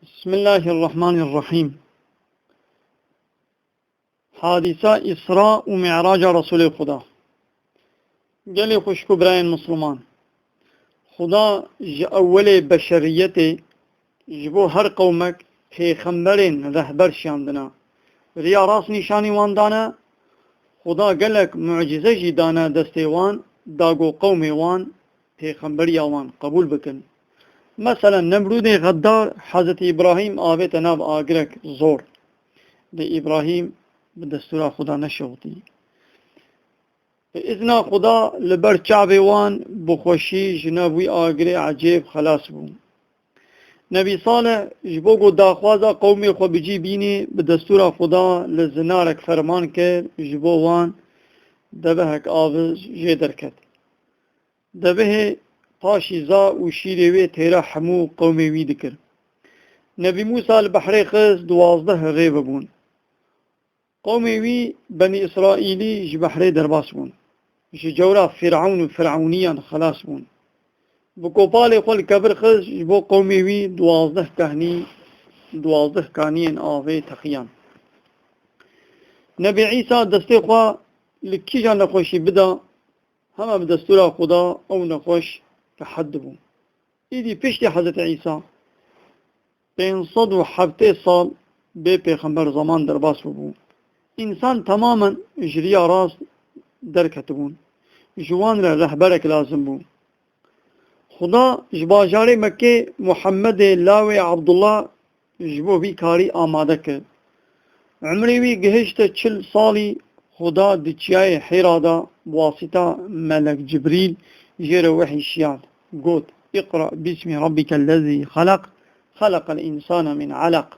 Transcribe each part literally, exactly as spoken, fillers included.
Bismillahirrahmanirrahim. Hadîsa Îsra û Mi'raca Resûlê Xuda. Gelê xwişk û birayên Misliman, Xuda ji ewwelê beşeriyetê ji bo her qewmek pêxemberên rehber şiyandine. Riya rast nîşanî wan dane, Xuda gelek mucîze jî dane destê wan, da ku qewmê wan pêxemberiya wan qebûl bikin. Meselen, Nemrûdê xeddar Hezretî Îbrahîm avête nav agirek zor. Lê Îbrahîm bi destûra Xuda neşewitî. Bi îzna Xuda li ber çavê wan bi xweşî ji nav wî agirê ecêb xelas bû. Nebî Salih ji bo ku daxwaza qewmê xwe bi cî bînê, bi destûra Xuda li zinarek ferman kir, ji bo wan devehek av jê derket. Devehê paşî za û şîrê wê têra hemû qewmê wî dikir. Nebî Mûsa li behrê xist, duwazdeh rêve bûn. Qewmê wî, Benî Îsraîlî, ji behrê derbas bûn. Ji cewra Fîrewn û Firewnîyan xelas bûn. Bi kopalê xwe li kevir xist, ji bo qewmê wî duwazdeh kehnî, duwazdeh kaniyên avê teqiyan. Nebî Îsa destê xwe li kîja nexweşî bida, hema bi destûra Xuda ew nexweş qehet dibû. Îdî piştî Hezretî Îsa pênc sed û heftê sal bê pêxember zeman derbas bûbû. Însan temamen ji riya rast derketibûn. Ji wan re rehberek lazim bû. Xuda ji bajarê Mekkê Muhemmedê lawê Abdullah ji bo vî karî amade kir. Umrê wî gihişte çil salî. Xuda di çiyayê Hîra de bi wasîta Melek Cibrîl jê re wehî şiyand. Got, "Îqra bismî rabbîkellezî xelaq, xeleqel însane min eleq."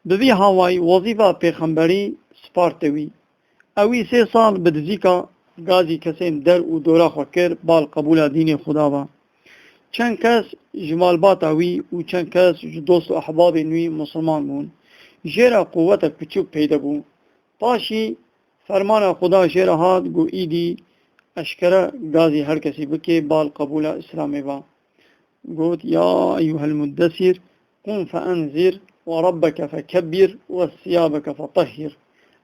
Bi vî hawayî wezîfa pêxemberî sparte wî. Ewî sê sal bi dizîka gazî kesên der û dora xwe kir, bal qebûla dînê Xuda ba. Çend kes ji malbata wî û çend kes ji dost û ehbabên wî misilman bûn. Jê re quwetek piçûk peyde bû. Paşî fermana Xuda jê re hat, got, "Îdî eşkere gazî her kesî bikê, bal qebûla Îslamê ba." Got, "Ya eyyuhel muddesir, qum fe enzir ve rabbeke fekebbir ve siyabeke fetehhir."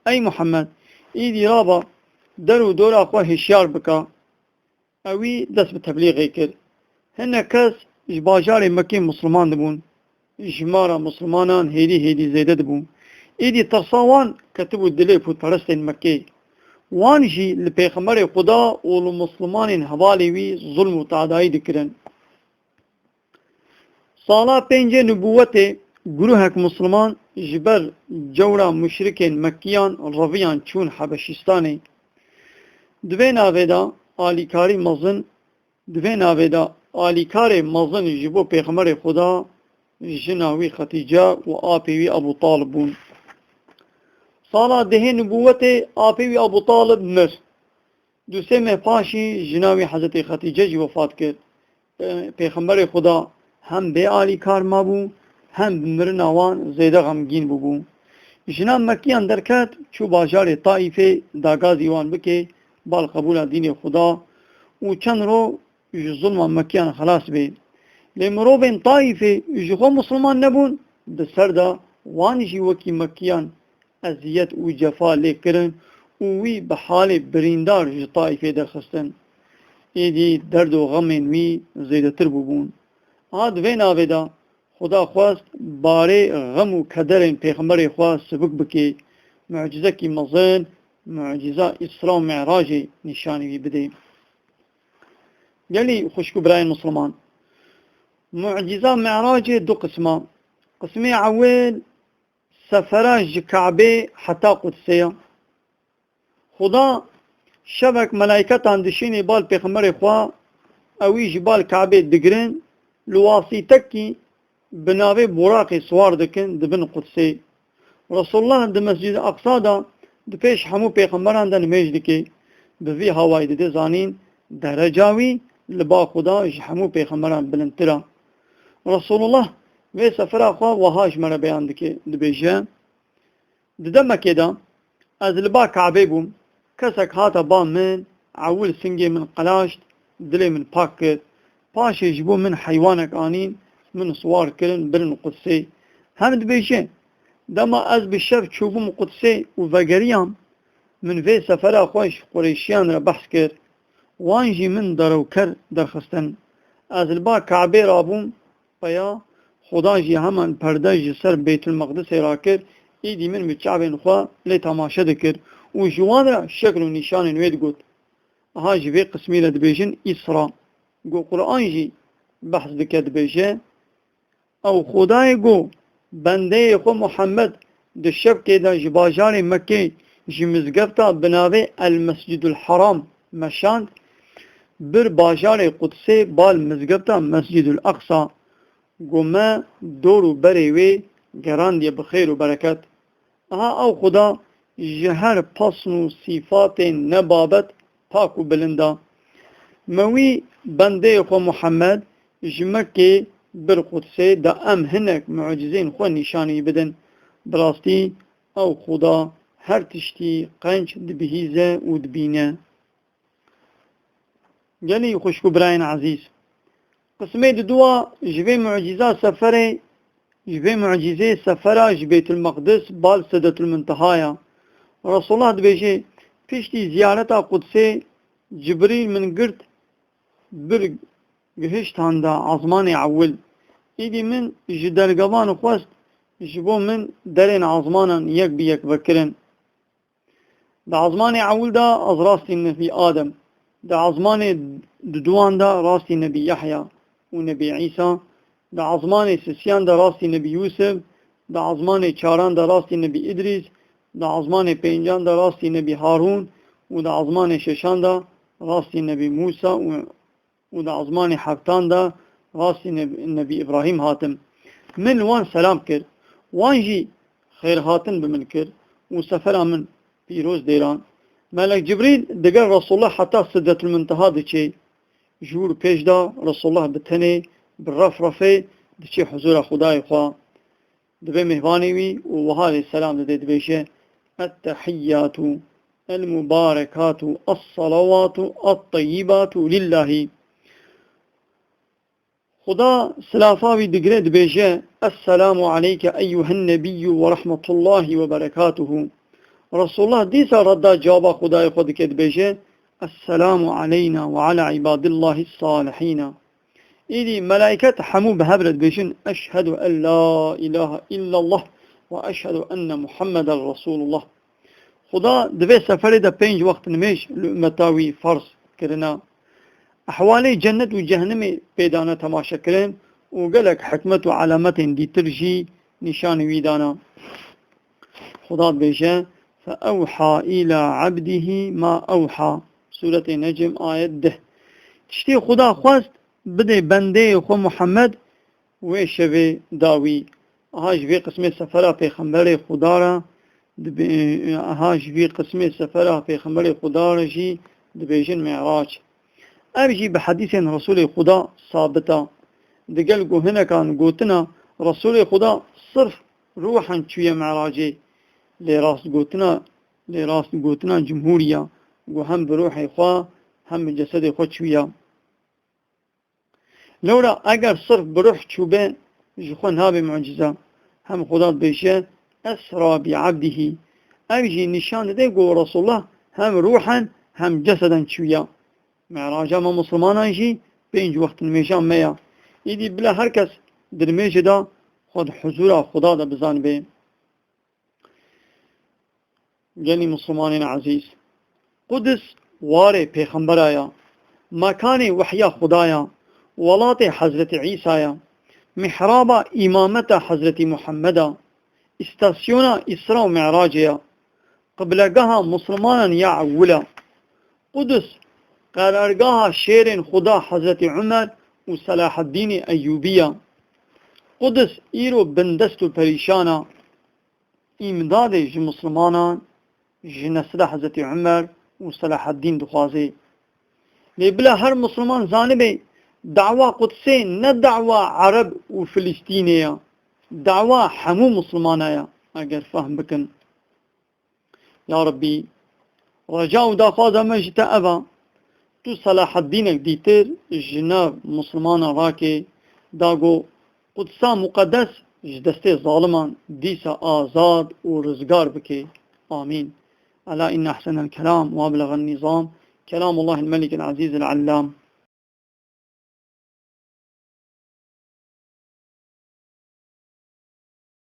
Ey Muhammed, îdî raba, der û dora xwe hişyar bike. Ewî dest bi teblîxê kir. Hinek kes ji bajarê Mekkê Musliman dibûn. Jimara Muslimanan hêdî hêdî zêde dibû. Êdî tirsa wan ketibû dilê pûtperestên Mekkê. Wan jî li Pêxemberê Xuda û li Muslimanên hevalê wî zulm û tadayî dikirin. Sala pêncê nibûwetê guruhek Musliman ji ber cewra muşrikên Mekkiyan reviyan çûn Hebeşîstanê. Di vê navê de alîkarî mezin, di vê navê de alîkarê mezin ji bo Pêxemberê Xuda jina wî Xetîce û apê wî Ebû Talib bûn. Sala dehê nibûwetê apê wî Ebû Talib mir. Du sê meh paşî jina wî Hezretê Xetîce jî wefat kir. Pê-, Pêxemberê Xuda hem bê alîkar mabû, hem bi mirina wan zêde xemgîn bûbû. Jina Mekkiyan derket, çû bajarê Taîfê, da gazî wan bike, bal qebûla dînê Xuda û çend ro ji zulma Mekkiyan xelas bê. Lê mirovên Taîfê ji xwe Musulman nebûn, di ser de wan jî wekî Mekkiyan eziyet û cefa lê kirin û wî bi halê birîndar ji Taîfê derxistin. Êdî derd û xemên wî zêdetir bûbûn. Aha di vê navê de Xuda xwest barê xem û kederên Pêxemberê xwe sibik bike, mucizekî mezin, muciza Îsra û Mi'racê nîşanî wî bide. Gelî xwişk û birayên Misliman, muciza Mi'racê du qisma. Qismê ewil sefera ji Kabê heta Qudsê ya. Xuda şevek melaîketan dişînî bal Pêxemberê xwe, ewî ji bal Kabê digirin, li wasîtekî bi navê Buraqê siwar dikin, dibin Qudsê. Resulullah di Mescid Aqsa de di pêş hemû pêxemberan de nimêj dike. Bi vî hawayî dide zanîn dereca wî li ba Xuda ji hemû pêxemberan bilindtir e. Resulullah vê sefera xwe wiha ji me re beyan dike, dibêje, Di demekê de ez li ba Kabê bûm, kesek hate ba min, ewil singê min qelaşt, dilê min pak kir. Paşê ji bo min heywanek anîn, min siwar kirin, birin Qudsê. Hem dibêje, dema ez bi şev çûbûm Qudsê û vegeriyam, min vê sefera xwe ji Qureyşiyan re behs kir. Wan jî min derewker derxistin. Ez li ba Kabê rabûm, peya Xuda jî heman perde ji ser Beytulmeqdisê rakir, îdî min bi çavên xwe lê temaşe dikir û ji wan re şekl û nîşanên wê digot. Aha ji vê qismî re dibêjin Îsra. Ku Quran jî behs dike, dibêje, Ew Xwedayê ku bendeyê xwe Muhammed di şevkê de ji bajarê Mekkê, ji mizgefta bi navê El Mescidul Haram meşand, bir bajarê Qudsê bal mizgefta Mescidul Aqsa, ku me dor û berê wê gerandiye bi xêr û bereket. Aha ew Xuda ji her pesn û sîfatên nebabet pak û bilind e. Me wî bendeyê xwe Muhammed ji Mekkê bir Qudsê da em hinek mucizên xwe nîşanî bidin. Bi rastî ew Xuda her tiştî qenc dibihîze û dibîne. Gelî xwişk û birayên ezîz, qismê diduwa ji vê mucîza seferê, ji vê mucîzê sefera ji Beytulmeqdis bal Sidretulmunteha ya. Resulullah dibêje, piştî ziyareta Qudsê Cibrîl min girt bir gihişt handa azmanê ewil. Îdî min ji dergevan xwest ji bo min derên azmanan yek bi yek vekirin. Di azmanê ewil de ez rastî Nebî Adem, di azmanê diduwan de rastî Nebî Yehya û Nebî Îsa, di azmanê sisiyan de rastî Nebî Yûsif, di azmanê çaran de rastî Nebî Îdrîs, di azmanê pêncan de rastî Nebî Harûn û di azmanê şeşan de rastî Nebî Mûsa û û di azmanê heftan de rastî Neb-, Nebî Îbrahîm hatim. Min li wan selam kir. Wan jî xêrhatin bi min kir û sefera min pîroz dêran. Melek Cibrîl digel Resulullah heta Sidretulmunteha diçê. Ji wir pêş de Resulullah bi tenê, bi refrefê diçê huzura Xwedayê xwe. Dibe mêvanê wî û wiha lê selam dide, dibêje, Ettehiyyatu, el-mubarekatu, es-salawatu, et-teyyibatu lillahi. Xuda silafa wî digire, dibêje, Esselamu aleyke eyyuhen nebiyyu ve rahmetullahi ve berekatuhu. Resulullah dîsa redda cewaba Xudayê xwe dike, dibêje, Esselamu aleyna ve ala ibadillahi salihina. Îdî melaiket hemû bi hev re dibêjin, Eşhedû en la ilahe illallah ve eşhedû enne Muhammeden Resulullah. Xuda di vê seferê de pênc wext nimêj li ummeta wî ferz kirina. Ehwalê cennet û cehennemê pê dane temaşekirin û gelek hikmet û alametên dîtir jî nîşanî wî dana. Xuda dibêje, Fe ewha îla ebdihî ma ewha. Sûretê Necm, ayet deh. Tiştê Xuda xwest bidê bendeyê xwe Muhammed wê şevê da wî. Aha ji vê qismê sefera Pêxemberê Xuda re dibê-, aha ji vê qismê sefera Pêxemberê Xuda re jî dibêjin Mi'rac. Ev jî bi hedîsên Resulê Xuda sabit e. Digel ku hinekan gotina Resulê Xuda sirf ruhen çûye Mi'racê. Lê rast gotina, lê rast gotina cumhûrî ya, ku hem bi ruhê xwe, hem bi cesedê xwe çûya. Lewra eger sirf bi ruh çûbe, ji xwe nabe mucîze. Hem Xuda dibêje, Esra bi ebdihî. Ev jî nîşan dide ku Resulullah hem ruhen hem ceseden çûya. Mi'raca me Musulmanan jî pênc wext nimêja me ya. Îdî bila her kes di nimêjê de xwe di huzûra Xuda de bizanibe. Gelî Musulmanên ezîz, Qudus warê Pêxembera ya, mekanê wehya Xuda ya, welatê Hezretî Îsa ya, mihraba îmameta Hezretî Muhemmed a, îstasyona Îsra û Mi'racê ya, qiblegeha Musulmanan ya ewil a. Qudus qerargeha şêrên Xuda Hezretî Umer û Selaheddînê Eyyûbî ya. Qudus îro bindest û perîşan a. Îmdadê ji Musulmanan, ji nesila Hezretî Umer û Selaheddîn dixwaze. Lê bila her Musulman zanibe, dawa Qudsê ne dawa Ereb û Filistînê ya. Dawa hemû Musulmana ya, eger fehm bikin. Ya Rebbî, reca û daxwaza me ji te ev a, tu Selaheddînek dîtir ji nav Musulmanan rake, da ku Qudsa muqeddes ji destê zaliman dîsa azad û rizgar bike. Amîn. Ela inne ehsenel kelam ve eblegan nizam kelamullahil melikil azîzil allam.